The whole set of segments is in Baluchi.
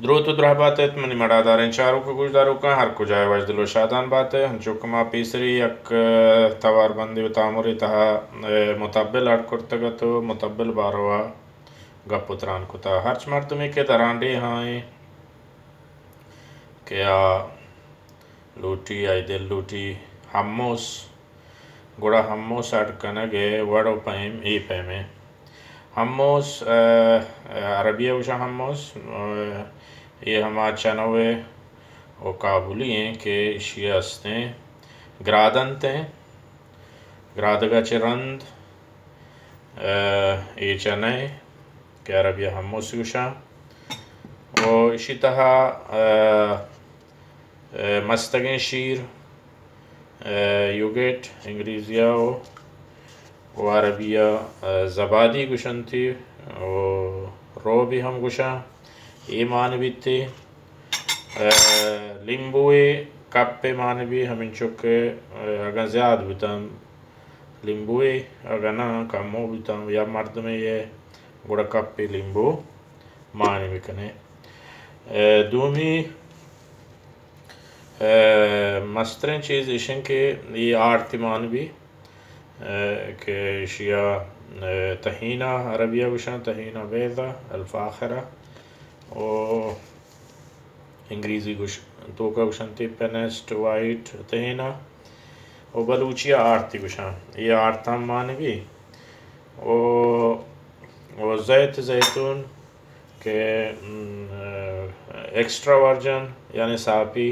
دروت و درہبات ات منی مڑاداریں چاروک و گوشداروکاں، ہر کجا ئے وشدل و شادان بات ئے۔ ہنچو کہ ما پیسری یک، ء، تواربندی و تامری تہا، ء، متبل اڈ کرتگ ات و متبل باروا گپ و تران کتا۔ ہرچ مردمے کہ درانڈیہا ایں کہ آ لوٹی، آئی دل لوٹی ہموس، گڑا ہموس اڈ کنگ ء وڑ و پیم اے پیم ء۔ ہموس، ء، ء، عربی ء گوشاں ہموس، ء، اے ہما چنو ء و کابلی ایں کہ ایشی ء استیں گرادنت ایں، گرادگ ء چہ رند، ء، اے چنہ کہ عربی ء ہموس گوشاں۔ و ایشی تہا، ء، ء، مستگیں شیر، ء، یوگٹ انگریزی ء و، و عربی ء، ء، زبادی گوشنتی و روبی ہم گوشاں، اے مان بیتی۔ ء، لیمبوئے کپے مان بی، ہمینچک، ء، اگاں زیاد بوتاں لیمبوئے، اگاں نہ کمو بوتاں یا مردمے ء گڑا کپے لیمبو مان بکنے۔ ء، دومی، ء، مستریں چیز ایش انت کہ اے آرتی مان بی، ء، کہ ایشی ء، ء، تہینہ عربی ء گوشاں، تہینہ بیضہ الفاخرہ، و انگریزی گوش، توکا گوشنتی پینسٹ وائٹ تہینہ، و بلوچی ء آرتی گوشاں، اے آرت ہم مان بی، و، و زیت زیتون کہ، م، ایکسٹرا ورجن، یعنی ساپی،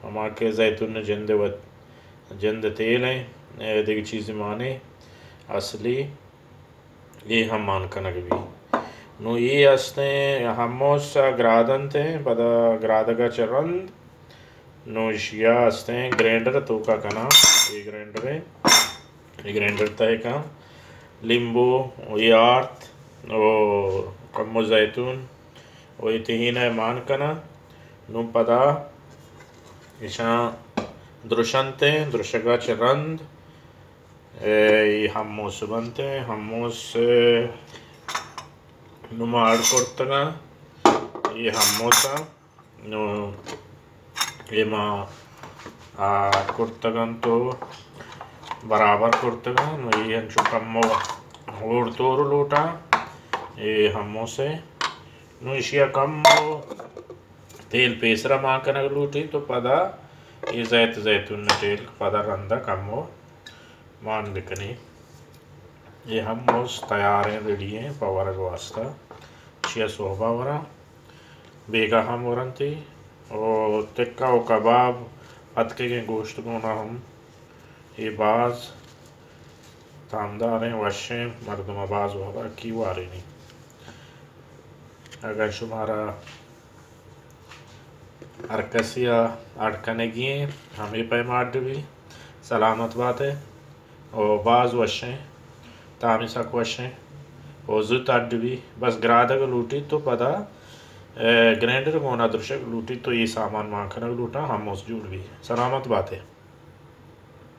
ہما کہ زیتون ء جند ء وت، جند ء تیل ایں، اے دگہ چیزے مانے اصلی، اے ہم مان کنگ بی۔ نو اے استیں ہموس ء گرادنت ایں، پدا گرادگ ء چہ رند نو ایشی ء استیں گرینڈر توکا کناں، اے گرینڈر ایں، اے گرینڈر تہ کن لیمبو و اے آرت و کمو زیتون و اے تہینہ مان کناں۔ نو پدا ایشاں درشنت ایں، درشگ ء چہ رند اے ہموس بنت ایں، ہموس نو ما اڈ کرتگاں، اے ہموساں۔ نو اے ما آ کرتگ انت و برابر کرتگ انت۔ نو اے انچو کمو ہور تور لوٹاں۔ اے ہموسے۔ نو ایشی ء کمو تیل پیسرا مان کنگ لوٹی تو پدا اے زیت زیتون تیل پدا رندا کمو مان بکنی۔ اے ہموس تیار ایں، ریڈی ایں پہ ورگ واسطہ۔ چیا سہبا وراں، بیگاہ ہم ورنتی و تکہ و کباب، اتکگیں گوشت گونا ہم۔ اے باز تامداریں، وشیں، مردم باز وابا کی وارینی۔ اگاں شمارا ہر کسی ء اڈ کنگی ایں، ہمے پیما اڈ بی۔ سلامت بات ئے۔ او باز وشیں، تامی سک وشیں۔ او زوت اڈ بی۔ بس گرادگ لوٹیت تو پدا، اے، گرینڈر گونا درشگ لوٹیت تو اے سامان مان کنگ لوٹاں، ہموس جوڑ بی۔ سلامت بات ئے۔